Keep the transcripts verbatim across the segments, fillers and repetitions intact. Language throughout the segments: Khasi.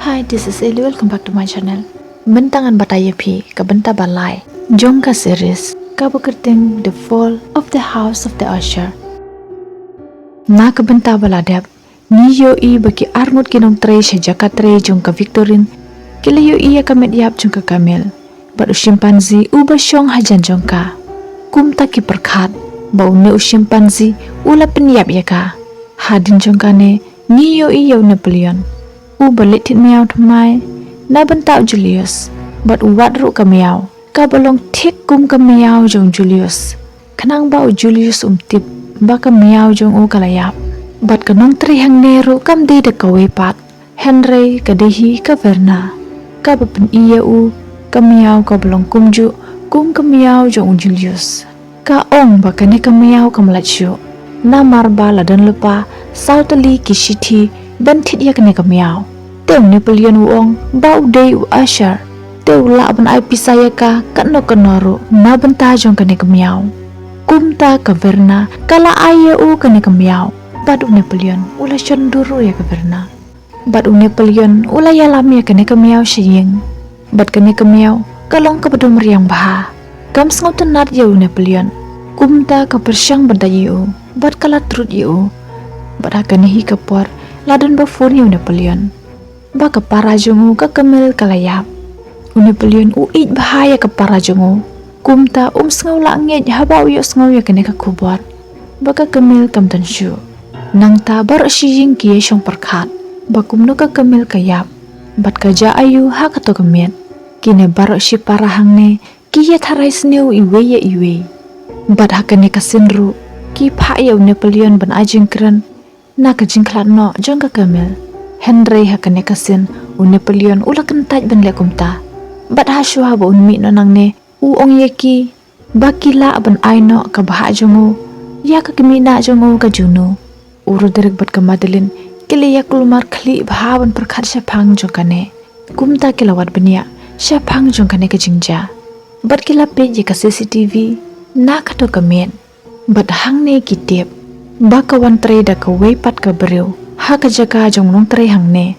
Hi, this is Ellie. Welcome back to my channel. Mynta ngan batai ïa phi ka bynta ba lai jong ka series kaba kyrteng The Fall of the House of the Usher. Na ka bynta ba la dep, ngi ïohi ba ki arngut ki nongtrei sha jaka trei jong ka Victorine ki la ïohi ïa ka met ïap jong ka Camille bad u chimpanzee uba shong hajan jong ka. Kumta ki pyrkhat ba une u chimpanzee u la pynïap ïa ka. Hadien jong kane ngi ïohi ïa u Napoleon uba leit thied miaw thymmai na bynta u Julius bad u wad ruh ka miaw kaba long thik kum ka miaw jong u Julius, khnang ba u Julius um tip ba ka miaw jong u ka la ïap. Bad ka nongtrei hangne ruh kam dei da kawei pat, hynrei ka dei hi ka Verna kaba pyni ïa u ka miaw kaba long kumjuh kum ka miaw jong u Julius. Ka ong ba kane ka miaw kam lait shuh namar ba la don lypa saw tylli ki shithi ban thied ïa kane ka miaw. Te u Napoleon u ong ba u dei u usher, te u lah ban ai pisa ïa ka katno katno ruh na bynta jong kane ka miaw. Kumta ka Verna ka la ai ïa u kane ka miaw bad u Napoleon u la shon dur ruh ïa ka Verna. Bad u Napoleon u la ïalam ïa kane ka miaw sha ïing. Bad kane ka miaw ka long kaba dum riang bha. Kam sngewtynnat ïa u Napoleon, kumta ka pyrshang ban dait ïa u bad ka la trud ïa u. Bad ha kane hi ka por la don ba phone ïa u Napoleon ba ka para jong u ka Camille ka la ïap. U Napoleon u ïeit bha ïa ka para jong u, kumta um sngew lah ngeit haba u ïohsngew ïa kane ka khubor ba ka Camille kam don shuh. Nangta baroh shi ïing ki ïashong pyrkhat ba kumno ka Camille ka ïap bad ka jia aïu ha kato ka miet. Kine baroh shi para hangne ki ïatharai sniew iwei ïa iwei. Bad ha kane ka sien ruh ki phah ïa u Napoleon ban ai jingkren na ka jingkhlad noh jong ka Camille. Hynrei ha kane ka sien u Napoleon u la kyntait ban leh kumta. Bad ha shuwa ba un mih noh nangne u ong ïa ki ba ki lah ban ai noh ka bhah jong u ïa ka kmie nah jong u ka Juno. U Roderick bad ka Madeleine ki la ïa kulmar khlieh bha ban pyrkhat shaphang jong kane. Kumta ki la wad bniah shaphang jong kane ka jingjia bad ki la peit ïa ka C C T V na kato ka miet. Bad hangne ki tip ba ka wan trei da kawei pat ka briew ha ka jaka jong u nongtrei hangne.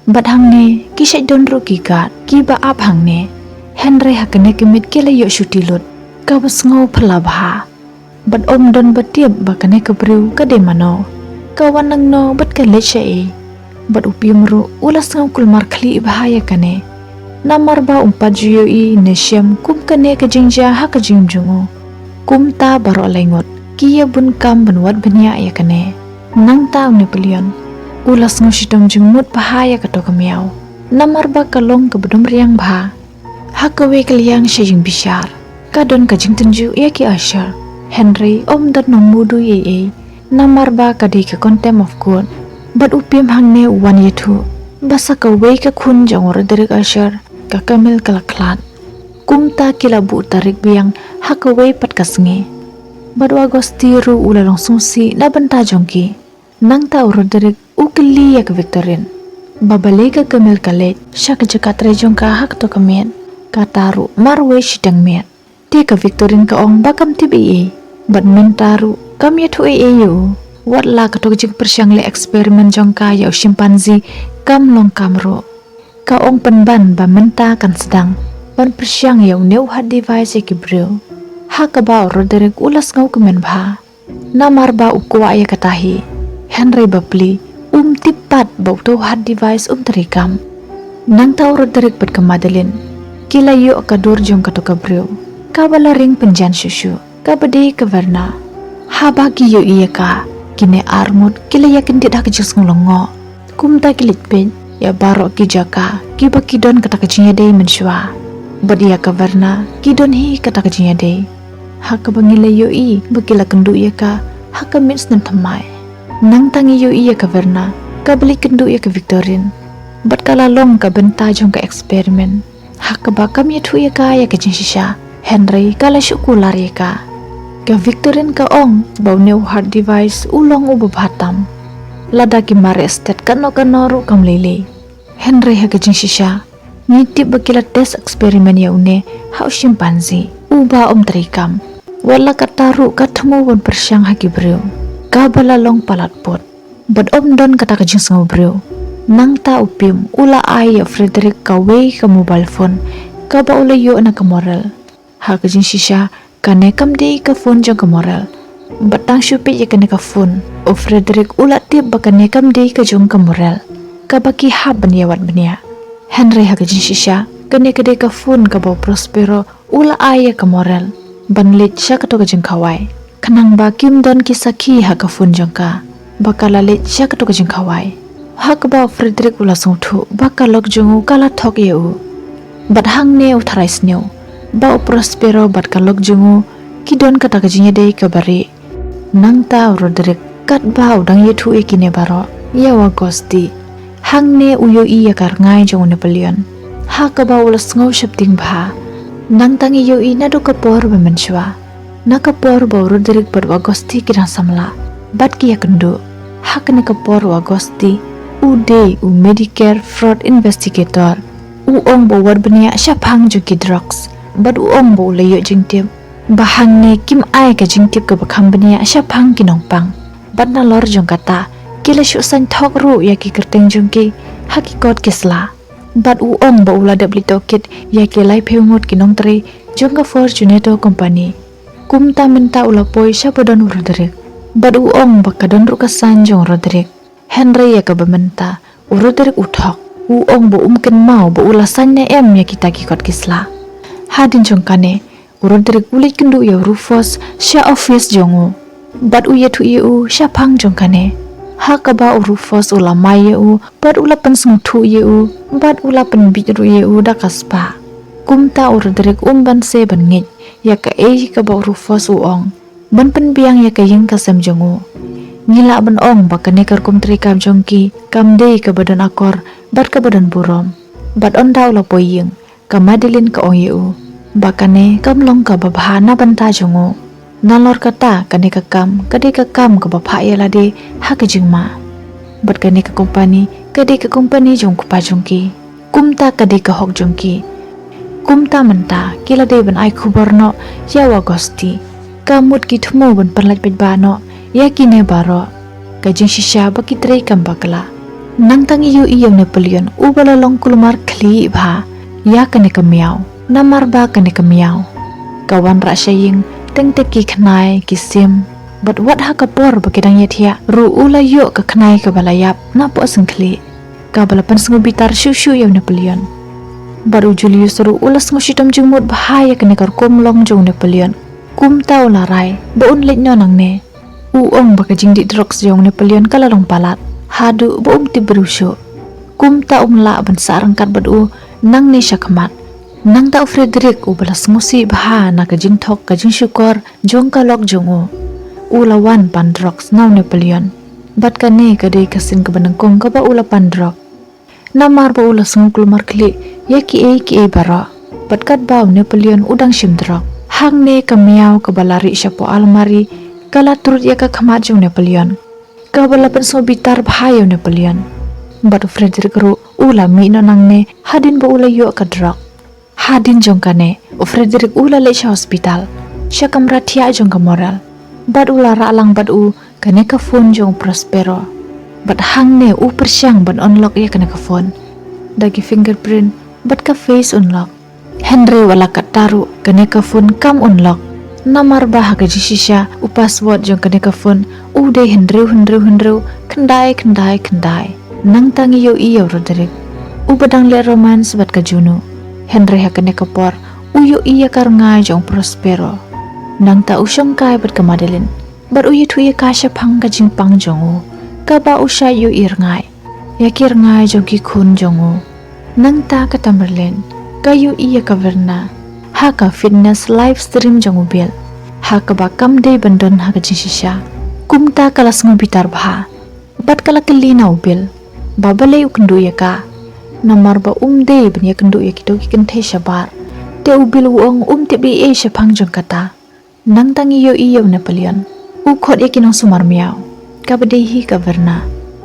Bad hangne ki shait don ruh ki guard kiba ap hangne. Hynrei ha kane ka miet ki la ïoh shuti lut kaba sngew phylla bha. Bad ym don ba tip ba kane ka briew ka dei mano, ka wan nangno bad ka leit shaei. Bad u Pym ruh u la sngew kulmar khlieh bha ïa kane namar ba um pat ju ïohi ne shem kum kane ka jingjia ha ka jingim jong u. Kumta baroh lai ngut ki ïa bun kam ban wad bniah ïa kane. Nangta u Napoleon u la sngew shitom jingmut bha ïa kato ka miaw namar ba ka long kaba dum riang bha. Ha kawei ka liang sha jingbishar ka don ka jingtynjuh ïa ki usher, hynrei ym don nongmudui ei ei namar ba ka dei ka contempt of court. Bad u Pym hangne u wan ïathuh ba sa kawei ka khun jong u Roderick Usher, ka Camille, ka la khlad. Kumta ki la buh tarik biang ha kawei pat ka sngi. Bad u Auguste ruh u la long sngewsih na bynta jong ki. Nangta u Roderick u kylli ïa ka Victorine ba balei ka Camille ka leit sha ka jaka trei jong ka ha kato ka miet, kata ruh marwei shiteng miet. Te ka Victorine ka ong ba kam tip ei ei bad mynta ruh kam ïathuh ei ei ïa u. Wat la kato ka jingpyrshang leh experiment jong ka ïa u chimpanzee kam long kam ruh. Ka ong pynban ba mynta kan sdang ban pyrshang ïa une u hard device ïa ki briew. Ha kaba u Roderick u la sngewkmen bha namar ba u kwah ïa kata hi. Hynrei bapli um tip pat ba uto u hard device um treikam. Nangta u Roderick bad ka Madeleine ki la ïoh ka dur jong kato ka briew kaba la ring pynjan shuh shuh, kaba dei ka Verna. Haba ki ïohi ïa ka, kine arngut ki la ïa kyndit ha ka jingsngew lyngngoh. Kumta ki leit peit ïa baroh ki jaka kiba ki don kata ka jingïadei mynshuwa. Bad ïa ka Verna ki don hi kata ka jingïadei, ha kaba ngi la ïohi ba ki la kynduh ïa ka ha ka miet snem thymmai. Nangta ngi ïohi ïa ka Verna kaba leit kynduh ïa ka Victorine bad ka la long ka bynta jong ka experiment. Ha kaba kam ïathuh ïa ka ïa ka jingshisha, hynrei ka la shu kular ïa ka. Ka Victorine ka ong ba une u hard device u long uba bha tam. Lada ki mareh stet kano kano ruh kam lei lei. Hynrei ha ka jingshisha ngi tip ba ki la test experiment ïa une ha u chimpanzee uba um treikam. Wat la katta ruh ka thmu ban pyrshang ha ki briew, kaba la long palat put. Bad ym don kata ka jingsngew briew Nangta u Pim u la ai ïa u Frederick kawei ka mobile phone kaba u la ïoh na ka Morel. Ha ka jingshisha, kane kam dei ka phone jong ka Morel. Bad tang shu peit ïa kane ka phone, u Frederick u la tip ba kane kam dei ka jong ka Morel, kaba ki hap ban ïa wad bniah. Hynrei ha ka jingshisha, kane ka dei ka phone kaba u Prospero u la ai ïa ka Morel ban leit sha kato ka jingkhawai, khnang ba kim don ki sakhi ha ka phone jong ka ba ka la leit sha kato ka jingkhawai. Ha kaba u Frederick u la sngewthuh ba ka lok jong u ka la thok ïa u. Bad hangne u tharai sniew ba u Prospero bad ka lok jong u ki don kata ka jingïadei kaba rieh. Nangta u Roderick katba u dang ïathuh ïa kine baroh ïa u Agosti, hangne u ïohi ïa ka rngai jong u Napoleon. Ha kaba u la sngew sheptieng bha. Nangta ngi ïohi naduh ka por ba mynshuwa, na ka por ba u Roderick bad u Agosti ki dang samla bad ki ïakynduh. Ha kane ka por u Agosti u dei u Medicare fraud investigator. U ong ba u wad bniah shaphang jong ki drugs bad u ong ba u la ïoh jingtip ba hangne kim ai ka jingtip kaba kham bniah shaphang ki nongpang. Bad nalor jong kata, ki la shu saiñ thok ruh ïa ki kyrteng jong ki ha ki kot ki sla. Bad u ong ba u la dep leit tohkit ïa ki laiphew ngut ki nongtrei jong ka Fortunato Company. Kumta mynta u la poi sha ba don u Roderick. Bad u ong ba ka don ruh ka saiñ jong u Roderick. Hynrei ïa kaba mynta, u Roderick u thok. U ong ba um kynmaw ba u la saiñ ne em ïa kita ki kot ki sla. Hadien jong kane, u Roderick u leit kynduh ïa u Rufus sha office jong u. Bad u ïathuh ïa u shaphang jong kane. Ha kaba u Rufus u la mai ïa u, bad u la pynsngewthuh ïa u, bad u la pynbiej ruh ïa u da ka spah. Kumta u Roderick um banse ban ngeit ïa kaei kaba u Rufus u ong ban pynbiang ïa ka ïing ka sem jong u. Ngi lah ban ong ba kane ka rukom treikam jong ki kam dei kaba don akor bad kaba don burom. Bad ynda u la poi ïing, ka Madeline ka ong ïa u ba kane kam long kaba bha na bynta jong u. Nalor kata, kane ka kam ka dei ka kam kaba phah ïa lade ha ka jingma. Bad kane ka kompani ka dei ka kompani jong u kpa jong ki. Kumta ka dei ka hok jong ki. Kumta mynta ki la dei ban ai khubor noh ïa u Agosti. Ka mut ki thmu ban pynlait paidbah noh ïa kine baroh. Ka jingshisha ba ki treikam bakla. Nangta ngi ïohi ïa u Napoleon uba la long kulmar khlieh bha ïa kane ka miaw. Namar ba kane ka miaw ka wanrah sha ïing teng te ki khnai ki sim. Bad wat ha ka por ba ki dang ïathiah ruh u la ïoh ka khnai kaba la ïap napoh syngkhlieh, kaba la pynsngewbitar shuh shuh ïa u Napoleon. Bad u Julius ruh u la sngew shitom jingmut bha ïa kane ka rukom long jong u Napoleon. Kumta u la rai ba un leit noh nangne. U ong ba ka jingdih drugs jong u Napoleon ka la long palat haduh ba um tip briew shuh. Kumta um lah ban sah ryngkat bad u nangne sha khmat. Nangta u Frederick uba la sngewsih bha na ka jingthok ka jingshukor jong ka lok jong u, u la wan pan drugs na u Napoleon. Bad kane ka dei ka sien kaba nyngkong kaba u la pan drug. Namar ba u la sngew kulmar khlieh ïa kiei kiei baroh. Bad katba u Napoleon u dang shim drug, hangne ka miaw kaba la rieh shapoh almari ka la trud ïa ka khmat jong u Napoleon, kaba la pynsngewbitar bha ïa u Napoleon. Bad u Frederick ruh u la mih noh nangne hadien ba u la ïoh ka drug. Hadien jong kane, u Frederick u la leit sha hospital, sha kamra thiah jong ka Morel. Bad u la rah lang bad u kane ka phone jong u Prospero. Bad hangne u pyrshang ban unlock ïa kane ka phone da ki fingerprint bad ka face unlock. Hynrei wat la katta ruh kane ka phone kam unlock. Namar ba ha ka jingshisha u password jong kane ka phone u dei hynriew hynriew hynriew khyndai khyndai khyndai. Nangta ngi ïohi ïa u Roderick uba dang leh romance bad ka Juno. Hynrei ha kane ka por u ïohi ïa ka rngai jong u Prospero. Nangta u shongkai bad ka Madeline bad u ïathuh ïa ka shaphang ka jingpang jong u, kaba u shait ïohi rngai ïa ki rngai jong ki khun jong u. Nangta ka Tamerlane ka ïohi ïa ka Verna ha ka fitness live stream jong u Bill, ha kaba kam dei ban don ha ka jingshisha. Kumta ka la sngewbitar bha bad ka la kylli na u Bill ba balei u kynduh ïa ka, namar ba um dei ban ïakynduh ïa kito ki kynthei shabar. Te u Bill u ong um tip ei ei shaphang jong kata. Nangta ngi ïohi ïa u Napoleon u khot ïa ki nongsumar miaw, kaba dei hi ka Verna.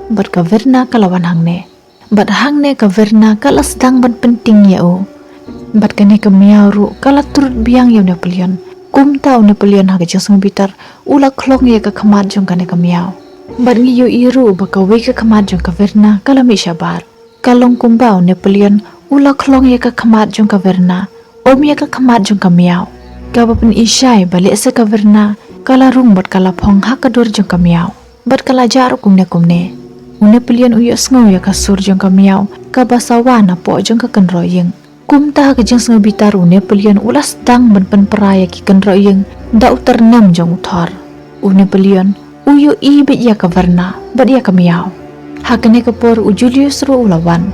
Bad ka Verna ka la wan hangne. Bad hangne ka Verna ka la sdang ban pyntieng ïa u. Bad kane ka miaw ruh ka la trud biang ïa u Napoleon. Kumta u Napoleon ha ka jingsngewbitar u la khlong ïa ka khmat jong kane ka miaw. Bad ngi ïohi ruh ba kawei ka khmat jong ka Verna ka la mih shabar. Ka long kumba u Napoleon u la khlong ïa ka khmat jong ka Verna, ym ïa ka khmat jong ka miaw. Kaba pyni shai ba lehse ka Verna ka la rung bad ka la phong ha ka dur jong ka miaw. Bad ka la jah ruh kumne kumne. U Napoleon u ïohsngew ïa ka sur jong ka miaw kaba sawa napoh jong ka kynroh ïing. Kumta ha ka jingsngewbitar u Napoleon u la sdang ban pynpra ïa ki kynroh ïing da u tyrnem jong u thor. U Napoleon u ïohi beit ïa ka Verna bad ïa ka miaw. Ha kane ka por u Julius ruh u la wan.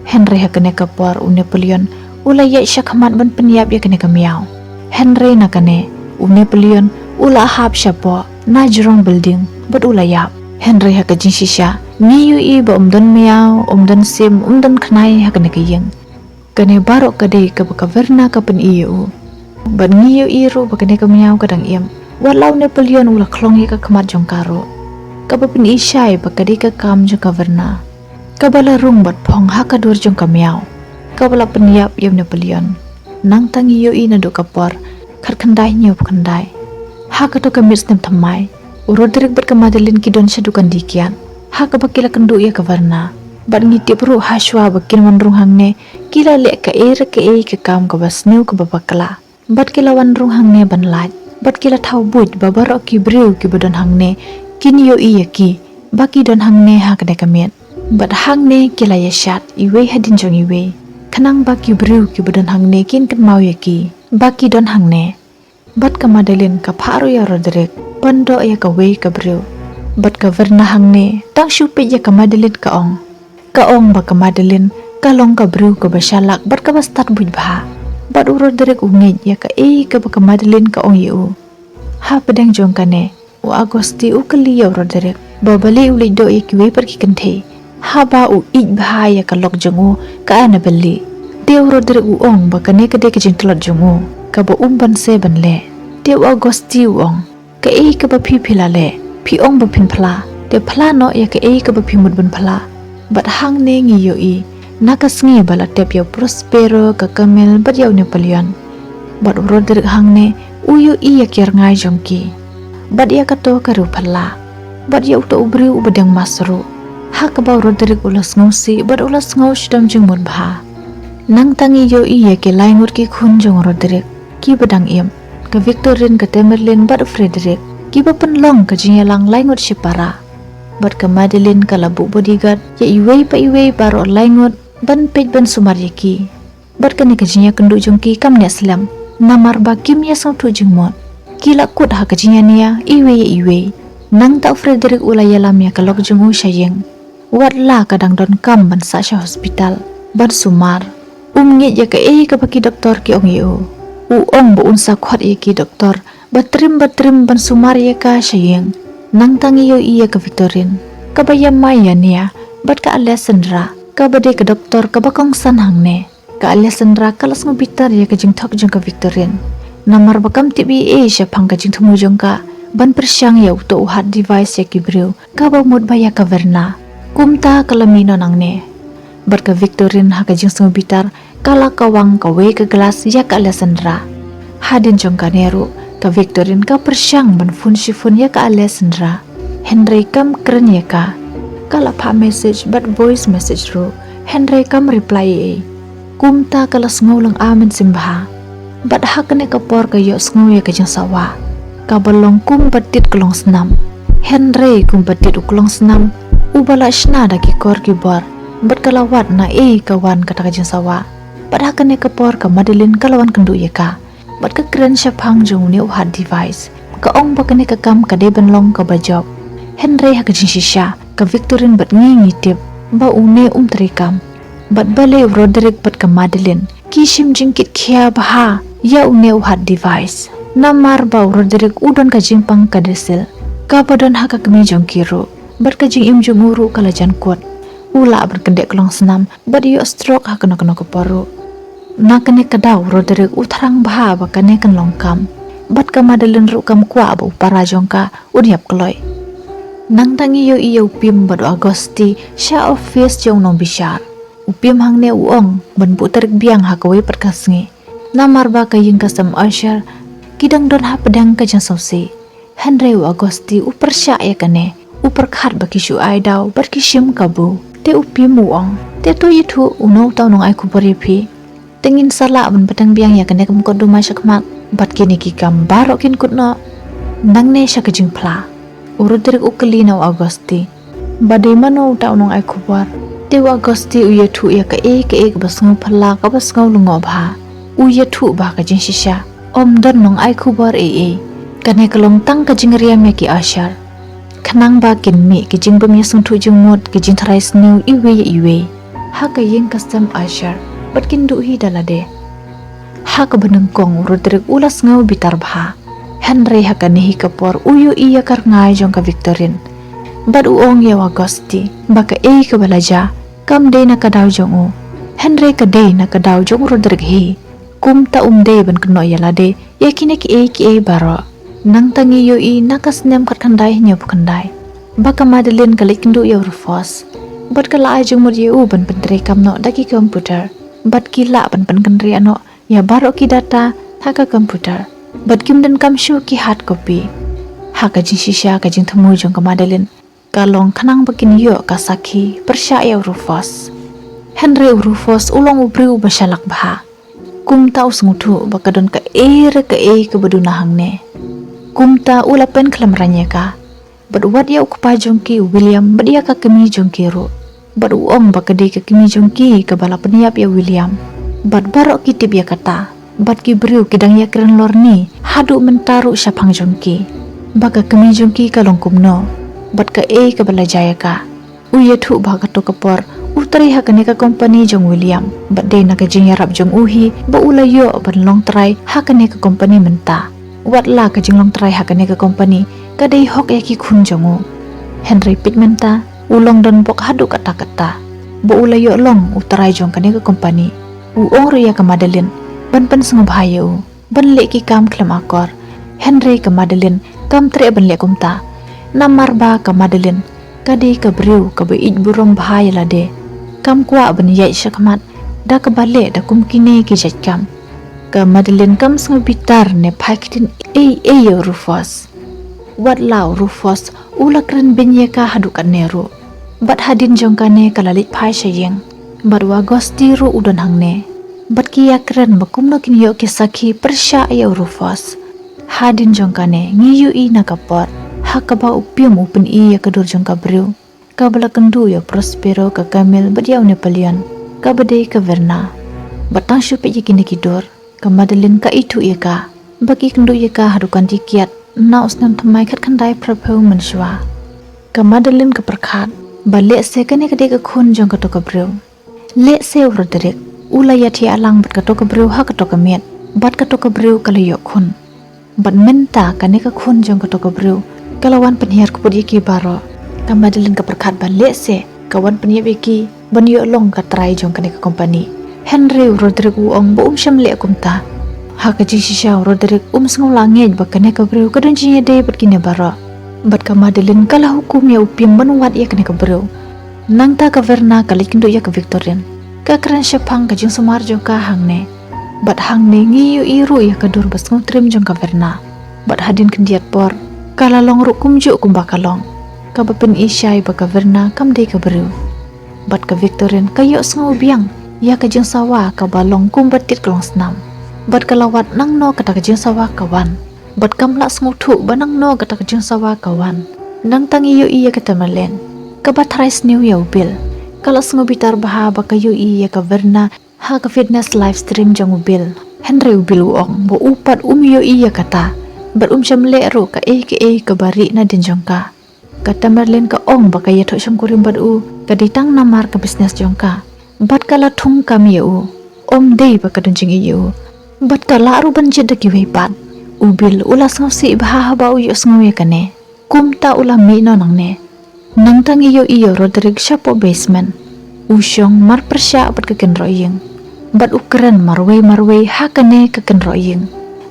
Hynrei ha kane ka por u Napoleon u la ïaid sha khmat ban pynïap ïa kane ka miaw. Hynrei na kane u Napoleon u la hap shapoh na jrong building bad u la ïap. Hynrei ha ka jingshisha ngi ïohi ba ym don miaw, ym don sim, ym don khnai ha kane ka ïing. Kane baroh ka dei kaba ka Verna ka pyni ïa u. Bad ngi ïohi ruh ba kane ka miaw ka dang im. Wat la u Napoleon u la khlong ïa ka khmat jong ka ruh. Kaba pyni shai ba ka dei ka kam jong ka Verna kaba la rung bad phong ha ka dur jong ka miaw kaba la pynïap ïa u Napoleon. Nangta ngi ïohi naduh ka por khatkhyndai hynñiewphew khyndai. Ha kato ka miet snem thymmai, u Roderick bad ka Madeleine ki don sha dukan dih kiad ha kaba ki la kynduh ïa ka Verna. Bad ngi tip ruh hashwa ba kin wan rung hangne ki la leh kaei re kaei ka kam kaba sniew kaba bakla. Bad ki la wan rung hangne ban lait. Bad ki la thaw buit ba baroh ki briew kiba don hangne kin ïohi ïa ki ba ki don hangne ha kane ka miet. Bad hangne ki la ïashad iwei hadien jong iwei khnang ba ki briew kiba don hangne kin kynmaw ïa ki ba ki don hangne. Bad ka Madeleine ka phah ruh ïa u Roderick ban doh ïa kawei ka briew. Bad ka Verna hangne tang shu peit ïa ka Madeleine ka ong. Ka ong ba ka Madeleine ka long ka briew kaba shalak bad kaba stad buit bha. Bad u Roderick u ngeit ïa kaei kaba ka Madeleine ka ong ïa u. Hapdeng jong kane u Auguste u kylli ïa u Roderick ba balei u leit doh ïa kiwei pat ki kynthei haba u ïeit bha ïa ka lok jong u ka Annabelle. Te u Roderick u ong ba kane ka dei ka jingtlot jong u kaba um banse ban leh. Te u Auguste u ong, kaei kaba phi phi la leh, phi ong ba phin phla, te phla noh ïa kaei kaba phi mut ban phla. Bad hangne ngi ïohi na ka sngi ba la tep ïa u Prospero, ka Camille bad ïa u Napoleon. Bad u Roderick hangne u ïohi ïa ki rngai jong ki bad ïa kato ka riewphylla bad ïa uto u briew uba deng mask ruh. Ha kaba u Roderick u la sngewsih bad u la sngew shitom jingmut bha. Nangta ngi ïohi ïa ki lai ngut ki khun jong u Roderick kiba dang im, ka Victorine, ka Tamerlane bad u Frederick, kiba pynlong ka jingïalang lai ngut shipara. Bad ka Madeleine ka la buh bodyguard ïa iwei pa iwei baroh lai ngut ban peit ban sumar ïa ki. Bad kane ka jingïakynduh jong ki kam neh slem namar ba kim ïasngewthuh jingmut. Ki la kut ha ka jingïania iwei ïa iwei. Nangta u Frederick u la ïalam ïa ka lok jong u sha ïing. Wat la ka dang donkam ban sah sha hospital ban sumar, um ngeit ïa kaei kaba ki doktor ki ong ïa u. U ong ba un sa khot ïa ki doktor ba trim ba trim ban sumar ïa ka sha ïing. Nangta ngi ïohi ïa ka Victorine kaba ïamai ïania bad ka Alessandra kaba dei ka doktor kaba kongsan hangne. Ka Alessandra ka la sngewbitar ïa ka jingthok jong ka Victorine namar ba kam tip ei ei shaphang ka jingthmu jong ka ban pyrshang ïa uto u heart device ïa ki briew kaba mut ba ïa ka Verna. Kumta ka la mih noh nangne. Bad ka Victorine ha ka jingsngewbitar ka la kawang kawei ka glass ïa ka Alessandra. Hadien jong kane ruh ka Victorine ka pyrshang ban phone shi phone ïa ka Alessandra. Hynrei kam kren ïa ka. Ka la phah message bad voice message ruh hynrei kam reply ei ei. Kumta ka la sngew lynga mynsiem bha. Bad ha kane ka por ka ïohsngew ïa ka jingsawa kaba long kum ba tied ka longsnam. Hynrei kum ba tied u ka longsnam uba la shna da ki kor ki bor. Bad ka la wad naei ka wan kata ka jingsawa. Bad ha kane ka por ka Madeleine ka la wan kynduh ïa ka. Bad ka kren shaphang jong une u heart device. Ka ong ba kane ka kam ka dei ban long kaba jop. Hynrei ha ka jingshisha ka Victorine bad ngi ngi tip ba une um treikam. Bad balei u Roderick bad ka Madeleine ki shim jingkitkhia bha ïa une u heart device. Namar ba u Roderick u don ka jingpang ka Cecile kaba don ha ka kmie jong ki ruh. Bad ka jingim jong u ruh ka la jan kut. U lah ban kyndeh ka longsnam bad ïoh stroke ha kano kano ka por ruh. Na kane ka daw u Roderick u thrang bha ba kane kan long kam. Bad ka Madeleine ruh kam kwah ba u para jong ka un ïap kloi. Nangta ngi ïohi ïa u Pim bad u Auguste sha office jong u nongbishar. U Pim hangne u ong ban buh tarik biang ha kawei pat ka sngi. Namar ba ka ïing ka sem Usher ki dang don hapdeng ka jingsngewsih. Hynrei u Auguste u pyrshah ïa kane. U pyrkhat ba ki shu ai daw bad ki shim kabu. Te u Pim u ong, te to ïathuh uno uta u nongai khubor ïa phi. Te ngin sa lah ban bteng biang ïa kane ka mukotduma shakhmat bad kine ki kam baroh kin kut noh. Nangne sha ka jingphla, u Roderick u kylli na u Agosti ba dei mano uta u nongai khubor. Te u Agosti u ïathuh ïa kaei kaei kaba sngewphylla kaba sngewlyngngoh bha. U ïathuh ba ka jingshisha ym don nongai khubor ei ei. Kane ka long tang ka jingriam ïa ki usher, khnang ba kin mih ki jingbym ïasngewthuh jingmut, ki jingtharai sniew iwei ïa iwei ha ka ïing custom usher bad kin duh hi da lade. Ha kaba nyngkong u Roderick u la sngew bitar bha. Hynrei ha kane hi ka por u ïohi ïa ka rngai jong ka Victorine bad u ong ïa u Agosti ba kaei kaba la jia kam dei na ka daw jong u, hynrei ka dei na ka daw jong u Roderick hi. Kumta um dei ban kynnoh ïa lade ïa kine kiei kiei baroh. Nangta ngi ïohi na ka snem khatkhyndai hynñiewphew khyndai ba ka Madeline ka leit kynduh ïa u Rufus bad ka la ai jingmut ïa u ban pyntreikam noh da ki computer bad ki lah ban pynkynriah noh ïa baroh ki data ha ka computer bad kim donkam shuh ki hard copy. Ha ka jingshisha ka jingthmu jong ka Madeline ka long khnang ba kin ïoh ka sakhi pyrshah ïa u Rufus. Hynrei u Rufus u long u briew ba shalak bha. Kumta u sngewthuh ba ka don kaei re kaei kaba duna hangne. Kumta u la pynkhlem rang ïa ka bad wat ïa u kpa jong ki u William bad ïa ka kmie jong ki ruh. Bad u ong ba ka dei ka kmie jong ki kaba la pynïap ïa u William. Bad baroh ki tip ïa kata bad ki briew ki dang ïakren lorni haduh mynta ruh shaphang jong ki ba ka kmie jong ki ka long kumno bad kaei kaba la jia ïa ka. U ïathuh ba ha kato ka por u trei ha kane ka kompani jong u William bad dei na ka jingïarap jong u hi ba u la ïoh ban long trai ha kane ka kompani mynta. Wat la ka jinglong trai ha kane ka kompani ka dei hok ïa ki khun jong u. Hynrei peit mynta u long donbok haduh katta katta ba u la ïoh long u trai jong kane ka kompani. U ong ruh ïa ka Madeline ban pynsngewbha ïa u ban leh ki kam khlem akor. Hynrei ka Madeline kam treh ban leh kumta. Namar ba ka Madeline ka dei ka briew kaba ïeit burom bha ïa lade. Kam kwah ban ïaid shakhmat da kaba leh da kum kine ki jait kam. Ka Madeline kam sngewbitar ne phai ktien ei ei ïa u Rufus. Wat la u Rufus u la kren beiñ ïa ka haduh katne ruh. Bad hadien jong kane ka la leit phai sha ïing bad u Agosti ruh u don hangne. Bad ki ïakren ba kumno kin ïoh ki sakhi pyrshah ïa u Rufus. Hadien jong kane ngi ïohi na ka por ha kaba u Pim u pyni ïa ka dur jong ka briew kaba la kynduh ïa u Prospero, ka Camille bad ïa u Napoleon kaba dei ka Verna. Bad tang shu peit ïa kine ki dur ka Madeline ka ithuh ïa ka ba ki kynduh ïa ka ha dukan tiket na u snem thymmai khatkhyndai phraphew mynshuwa. Ka Madeline ka pyrkhat ba lehse kane ka dei ka khun jong kato ka briew. Lehse u Roderick u la ïathiah lang bad kato ka briew ha kato ka miet bad kato ka briew ka la ïoh khun. Bad mynta kane ka khun jong kato ka briew ka la wan pynhiar kput ïa ki baroh. Ka Madeline ka pyrkhat ba lehse ka wan pynïap ïa ki ban ïoh long ka trai jong kane ka kompani. Hynrei u Roderick u ong ba um shym leh kumta. Ha ka jingshisha u Roderick um sngew lah ngeit ba kane ka briew ka don jingïadei bad kine baroh. Bad ka Madeline ka la hukum ïa u Pim ban wad ïa kane ka briew. Nangta ka Verna ka leit kynduh ïa ka Victorine. Ka kren shaphang ka jingsumar jong ka hangne. Bad hangne ngi ïohi ruh ïa ka dur ba sngewtriem jong ka Verna. Bad hadien khyndiat por ka la long ruh kumjuh kumba ka long, kaba pyni shai ba ka Verna kam dei ka briew. Bad ka Victorine ka ïohsngew biang ïa ka jingsawa kaba long kumba tied ka long snam. Bad ka la wad nangno kata ka jingsawa ka wan. Bad kam lah sngewthuh ba nangno kata ka jingsawa ka wan. Nangta ngi ïohi ïa ka Tamerlane kaba tharai sniew ïa u Bill. Ka la sngewbitar bha ba ka ïohi ïa ka Verna ha ka fitness live stream jong u Bill. Hynrei u Bill u ong ba u pat um ïohi ïa kata bad um shym leh ruh kaei kaei kaba rieh nadien jong ka. Ka Tamerlane ka ong ba ka ïathoh shongkurim bad u ka dei tang namar ka business jong ka. Bad ka la thung kam ïa u. Ym dei ba ka don jingïeit ïa u. Bad ka lah ruh ban jied da kiwei pat. U Bill u la sngewsih bha haba u ïohsngew ïa kane. Kumta u la mih noh nangne. Nangta ngi ïohi ïa u Roderick shapoh basement. U shong marpyrshah bad ka kynroh ïing. Bad u kren marwei marwei ha kane ka kynroh ïing.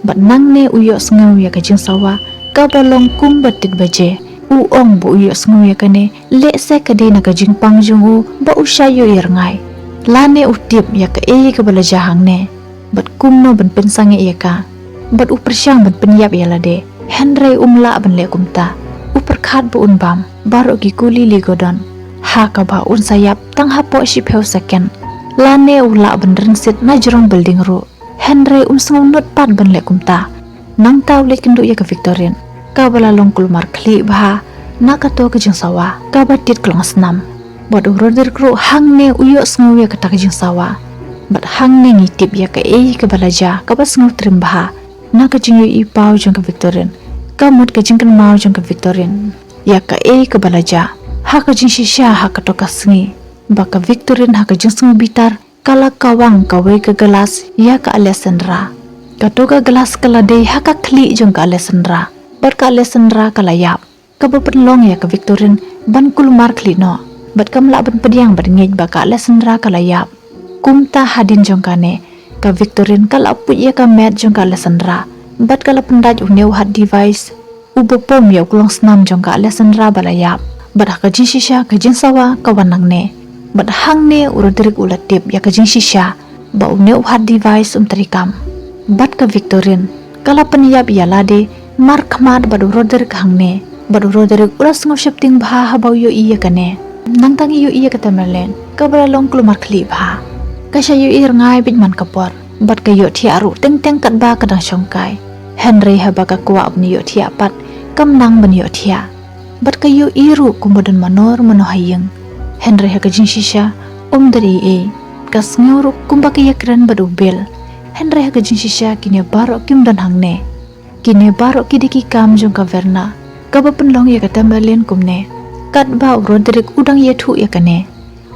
Bad nangne u ïohsngew ïa ka jingsawa kaba long kumba tied baje. U ong ba u ïohsngew ïa kane lehse ka dei na ka jingpang jong u ba u shah ïoh ïa rngai. Lane u tip ïa kaei kaba la jia hangne bad kumno ban pynsangeh ïa ka. Bad u pyrshang ban pynïap ïa lade, hynrei um lah ban leh kumta. u pyrkhat ba un bam baroh ki kuli li godon. Ha kaba un sa ïap tang hapoh shiphew second. Lane u lah ban rynsied na jrong building ruh. Hynrei um sngew nud pat ban leh kumta. Nangta u leit kynduh ïa ka Victorine, kaba la long kulmar khlieh bha na kato ka jingsawa kaba tied klong snam. Bad u Roderick ruh hangne u ïohsngew ïa kata ka jingsawa. Bad hangne ngi tip ïa kaei kaba la jia kaba sngewtriem bha na ka jingïohi paw jong ka Victorine. Ka mut ka jingkynmaw jong ka Victorine ïa kaei kaba la jia ha ka jingshisha ha kato ka sngi, ba ka Victorine ha ka jingsngewbitar ka la kawang kawei ka glass ïa ka Alessandra. Kato ka glass ka la dei ha ka khlieh jong ka Alessandra. Bad ka Alessandra ka la ïap. Kaba pynlong ïa ka Victorine ban kulmar khlieh noh. Bad kam lah ban pdiang ban ngeit ba ka Alessandra ka la ïap. Kumta hadien jong kane, ka Victorine ka la puit ïa ka met jong ka Alessandra. Bad ka la pyndait une u hard device uba pom ïa u klong snam jong ka Alessandra ba la ïap. Bad ha ka jingshisha ka jingsawa ka wan nangne. Bad hangne u Roderick u la tip ïa ka jingshisha ba une u hard device um treikam. Bad ka Victorine ka la pynïap ïa lade markhmat bad u Roderick hangne. Bad u Roderick u la sngew sheptieng bha haba u ïohi ïa kane. Nangta ngi ïohi ïa ka Tamerlane kaba la long kulmar khlieh bha. Ka shah ïohi rngai beit man ka por. Bad ka ïohthiah ruh teng teng katba ka dang shongkai. Hynrei haba ka kwah ban ïohthiah pat, kam nang ban ïohthiah. Bad ka ïohi ruh kumba don mano mano ha ïing. Hynrei ha ka jingshisha um don ei ei. Ka sngew ruh kumba ka ïakren bad u Bill. Hynrei ha ka jingshisha kine baroh kim don hangne. Kine baroh ki dei ki kam jong ka Verna kaba pynlong ïa ka Tamerlane kumne. Katba u Roderick u dang ïathuh ïa kane,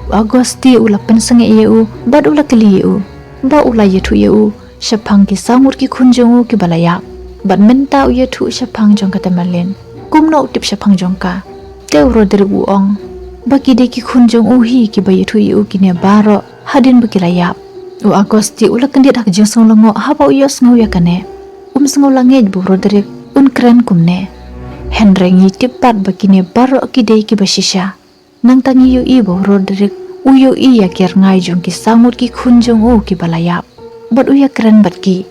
u Auguste u la pynsangeh ïa u bad u la kylli ïa u ba u la ïathuh ïa u shaphang ki saw ngut ki khun jong u kiba la ïap. Bad mynta u ïathuh shaphang jong ka Tamerlane. Kumno u tip shaphang jong ka? Te u Roderick u ong ba ki dei ki khun jong u hi kiba ïathuh ïa u kine baroh hadien ba ki la ïap. U Auguste u la kyndit ha ka jingsngew lyngngoh haba u ïohsngew ïa kane. Um sngew la ngeit ba u Roderick un kren kumne. Hynrei ngi tip pat ba kine baroh ki dei kiba shisha. Nangta ngi ïohi ba u Roderick u ïohi ïa ki rngai jong ki saw ngut ki khun jong u kiba la ïap. Bad u ïakren bad ki.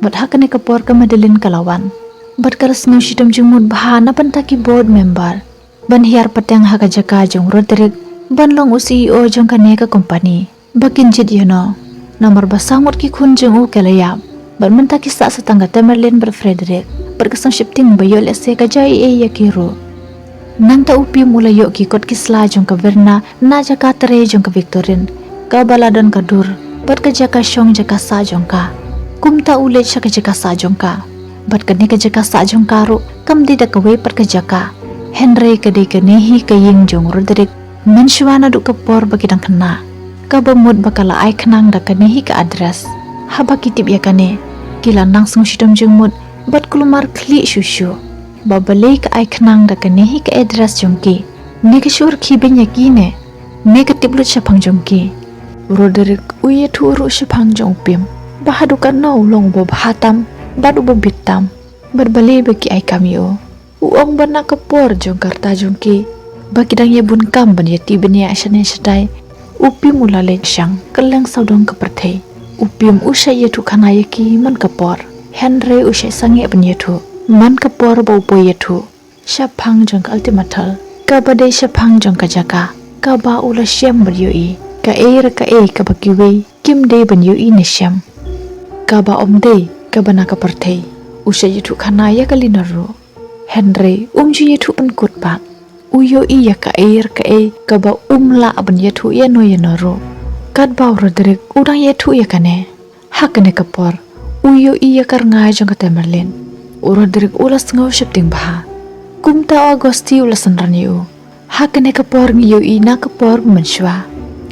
Bad ha kane ka por ka Madeline ka la wan. Bad ka la sngew shitom jingmut bha na bynta ki board member ban hiar pateng ha ka jaka jong u Roderick ban long u C E O jong kane ka company. Ba kin jied ïa no. Namar ba saw ngut ki khun jong u ki la ïap. Bad mynta ki sah sa tang ka Tamerlane bad Frederick. Bad ka sngew sheptieng ba ïoh lehse ka jia ei ei ïa ki ruh. Nangta u Pim u la ïoh ki kot ki sla jong ka Verna na jaka trei jong ka Victorine. Kaba la don ka dur bad ka jaka shong jaka sah jong ka. Kumta u leit sha ka jaka sah jong ka. Bad kane ka jaka sah jong ka ruh kam dei da kawei pat ka jaka. Hynrei ka dei kane hi ka ïing jong u Roderick. Mynshuwa naduh ka por ba ki dang khynnah, kaba mut ba ka la ai khnang da kane hi ka address. Haba ki tip ïa kane, ki la nang sngew shitom jingmut bad kulmar khlieh shuh shuh. Ba balei ka ai khnang da kane hi ka address jong ki? Ne ka shu rkhie beiñ ïa ki ne? Ne ka tip lut shaphang jong ki? U Roderick u ïathuh ruh shaphang jong u Pim ba haduh katno u long uba bha tam bad uba bit tam. Bad balei ba ki ai kam ïa u? U ong ba na ka por jong ka rta jong ki, ba ki dang ïa bun kam ban ïa tih bniah shane shatai, u Pim u la leit shang kylleng sawdong ka pyrthei. U Pim u shait ïathuh khana ïa ki man ka por. Hynrei u shait sangeh ban ïathuh man ka por ba u poi ïathuh shaphang jong ka ultimatum, kaba dei shaphang jong ka jaka kaba u la shem bad ïohi. Kaei re kaei kaba kiwei kim dei ban ïohi ne shem, kaba ym dei kaba na ka pyrthei. U shait ïathuh khana ïa ka Lenore ruh. Hynrei um ju ïathuh pynkut pat. U ïohi ïa kaei re kaei kaba um lah ban ïathuh ïa no ïa no ruh. Katba u Roderick u dang ïathuh ïa kane, ha kane ka por u ïohi ïa ka rngai jong ka Tamerlane. U Roderick u la sngew sheptieng bha. Kumta u Auguste u la synran ïa u. Ha kane ka por ngi ïohi na ka por mynshuwa,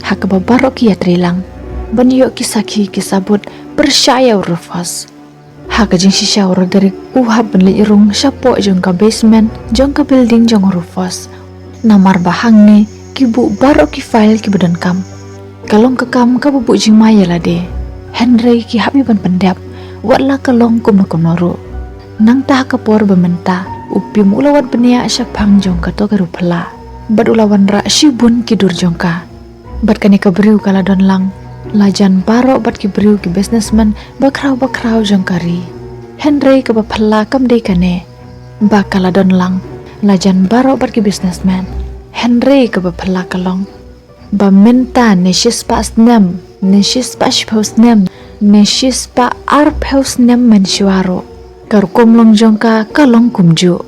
ha kaba baroh ki ïatrei lang ban ïoh ki sakhi ki sabut pyrshah ïa u Rufus. Ha ka jingshisha u Roderick u hap ban leit rung shapoh jong ka basement jong ka building jong u Rufus. Namar ba hangne ki buh baroh ki file kiba donkam. Ka long ka kam kaba buh jingma ïa lade. Hynrei ki hap ïa ban pyndep wat la ka long kumno kumno ruh. Nangta ha ka por ba mynta u Pim u la wad bniah shaphang jong kato ka riew phylla. Bad u la wanrah shibun ki dur jong ka. Bad kane ka briew ka la don lang la jan baroh bad ki briew ki businessman bakhraw bakhraw jong ka ri. Hynrei kaba phylla kam dei kane ba ka la don lang La jan baroh bad ki businessman. Hynrei kaba phylla ka long ba mynta ne shispah snem, ne shispah shiphew snem, ne shispah arphew snem mynshuwa ruh, ka rukom long jong ka ka long kumjuh.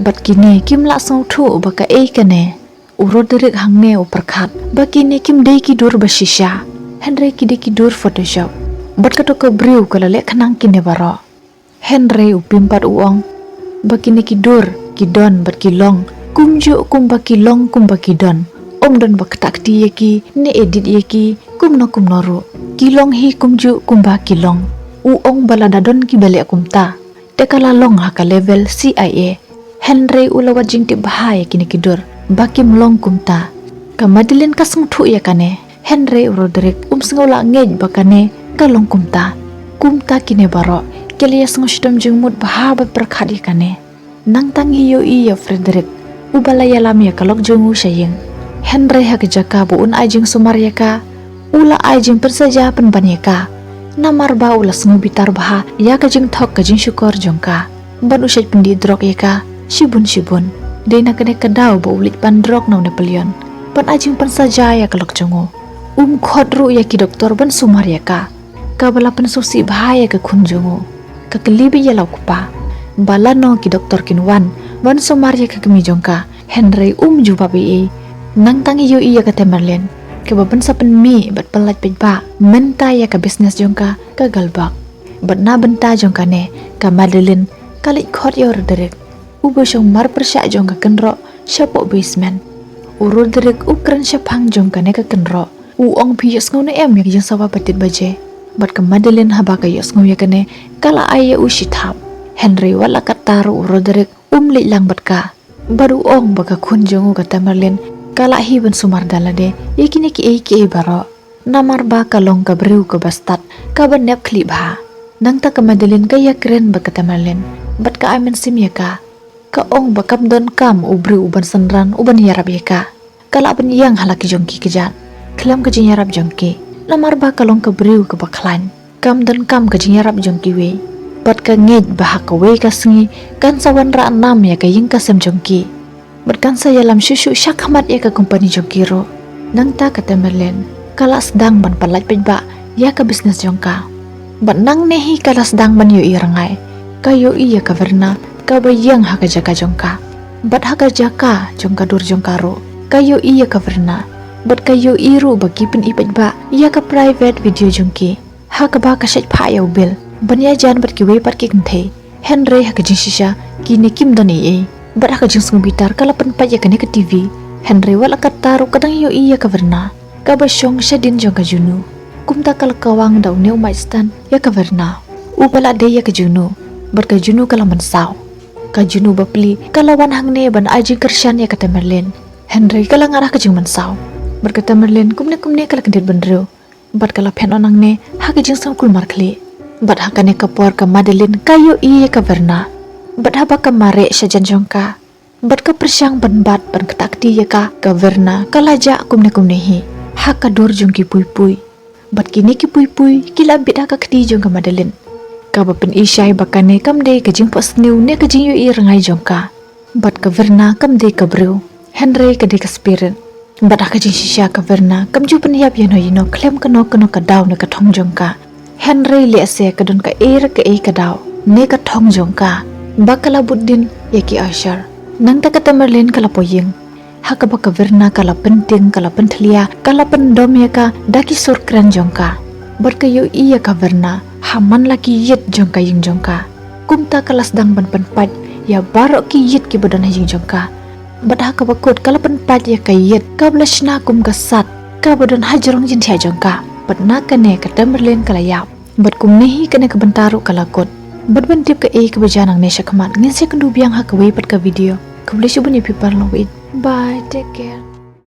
Bad kine kim lah sngewthuh ba kaei kane. U Roderick hangne u pyrkhat ba kine kim dei ki dur ba shisha, hynrei ki dei ki dur Photoshop. Bad kato ka briew ka la leh khnang kine baroh. Hynrei u Pim pat u ong ba kine ki dur ki don bad ki long kumjuh kumba ki long kumba ki don. Ym don ba ktah kti ïa ki ne edit ïa ki kumno kumno ruh. Ki long hi kumjuh kumba ki long. U ong ba lada don kiba leh kumta, te ka la long ha ka level C I A. Hynrei u la wad jingtip bha ïa kine ki dur ba kim long kumta. Ka Madeline ka sngewthuh ïa kane, hynrei u Roderick um sngew lah ngeit ba kane ka long kumta. Kumta kine baroh ki la ïa sngew shitom jingmut bha ban pyrkhat ïa kane. Nangta ngi ïohi ïa u Frederick, uba la ïalam ïa ka lok jong u sha ïing. Hynrei ha ka jaka ba un ai jingsumar ïa ka, u la ai jingpynsaja pynban ïa ka. Namar ba u la sngew bitar bha ïa ka jingthok ka jingshukor jong ka. Ban u shait pyndih drok ïa ka shibun shibun. Dei na kane ka daw ba u leit pan drok na u Napoleon ban ai jingpynsaja ïa ka lok jong u. Um khot ruh ïa ki doktor ban sumar ïa ka. Kaba la pynsngewsih bha ïa ka khun jong u. Ka kylli beit ïa la u kpa ba lano ki doktor kin wan ban sumar ïa ka kmie jong ka. Hynrei um jubab ei ei. Nangta ngi ïohi ïa ka Tamerlane kaba pynsa pynmih bad pynlait paidbah mynta ïa ka business jong ka ka Galbak. Bad na bynta jong kane ka Madeline ka leit khot ïa u Roderick, uba shong marpyrshah jong ka kynroh shapoh basement. U Roderick u kren shaphang jong kane ka kynroh. U ong, phi ïohsngew ne em ïa ka jingsawa ba tit baje? Bad ka Madeline haba ka ïohsngew ïa kane ka la ai ïa u shi thap. Hynrei wat la katta ruh u Roderick um leit lang bad ka. Bad u ong ba ka khun jong u ka Tamerlane ka lah hi ban sumar da lade ïa kine kiei kiei baroh. Namar ba ka long ka briew kaba stad, kaba nep khlieh bha. Nangta ka Madeline ka ïakren bad ka Tamerlane bad ka ai mynsiem ïa ka. Ka ong ba kam donkam u briew uban synran uban ïarap ïa ka. Ka lah ban ïeng ha la ki jong ki kjat khlem ka jingïarap jong ki. Namar ba ka long ka briew kaba khlaiñ, kam donkam ka jingïarap jong kiwei. Bad ka ngeit ba ha kawei ka sngi kan sa wanrah nam ïa ka ïing ka sem jong ki. Bad kan sa ïalam shuh shuh shakhmat ïa ka company jong ki ruh. Nangta ka Tamerlane ka la sdang ban pynlait paidbah ïa ka business jong ka. Bad nangne hi ka la sdang ban ïohi rngai. Ka ïohi ïa ka Verna kaba ïeng ha ka jaka jong ka. Bad ha ka jaka jong ka dur jong ka ruh ka ïohi ïa ka Verna. Bad ka ïohi ruh ba ki pyni paidbah ïa ka private video jong ki, ha kaba ka shait phah ïa u Bill ban ïajan bad kiwei pat ki kynthei. Hynrei ha ka jingshisha kine kim don ei ei. Bad ha ka jingsngewbitar ka la pynpait ïa kane ka T V. Hynrei wat la katta ruh ka dang ïohi ïa ka Verna kaba shong shadien jong ka Juno. Kumta ka la kawang da une u maid stand ïa ka Verna, uba la dei ïa ka Juno. Bad ka Juno ka la mynsaw. Ka Juno bapli ka la wan hangne ban ai jingkyrshan ïa ka Tamerlane. Hynrei ka la ngat ha ka jingmynsaw. Bad ka Tamerlane kumne kumne ka la kyndit bynriew. Bad ka la phet noh nangne ha ka jingsngewkulmar khlieh. Bad ha kane ka por ka Madeline ka ïohi ïa ka Verna. Bad haba ka mareh shajan jong ka, bad ka pyrshang ban bat ban ktah kti ïa ka, ka Verna ka la jah kumne kumne hi ha ka dur jong ki puipui. Bad kine ki puipui ki la bit ha ka kti jong ka Madeline, kaba pyni shai ba kane kam dei ka jingphohsniew ne ka jingïohi rngai jong ka. Bad ka Verna kam dei ka briew, hynrei ka dei ka spirit. Bad ha ka jingshisha ka Verna kam ju pynïap ïano ïano khlem kano kano ka daw ne ka thong jong ka. Hynrei lehse ka don kaei re kaei ka daw ne ka thong jong ka ba ka la bud dien ïa ki usher. Nangta ka Tamerlane ka la poi ïing, ha kaba ka Verna ka la pyntieng, ka la pynthlia, ka la pyndom ïa ka da ki sur kren jong ka. Bad ka ïohi ïa ka Verna ha man la ki ïit jong ka ïing jong ka. Kumta ka la sdang ban pynpait ïa baroh ki ïit kiba don ha ïing jong ka. Bad ha kaba kut ka la pynpait ïa ka ïit kaba la shna kum ka sat, kaba don ha jrong jingthiah jong ka. Bad na kane ka Tamerlane ka la ïap. Bad kumne hi kane ka bynta ruh ka la kut. Bad ban tip kaei kaba jia nangne shakhmat, ngin sa ïakynduh biang ha kawei pat ka video. Khublei shibun ïa phi paralok. Bye, take care.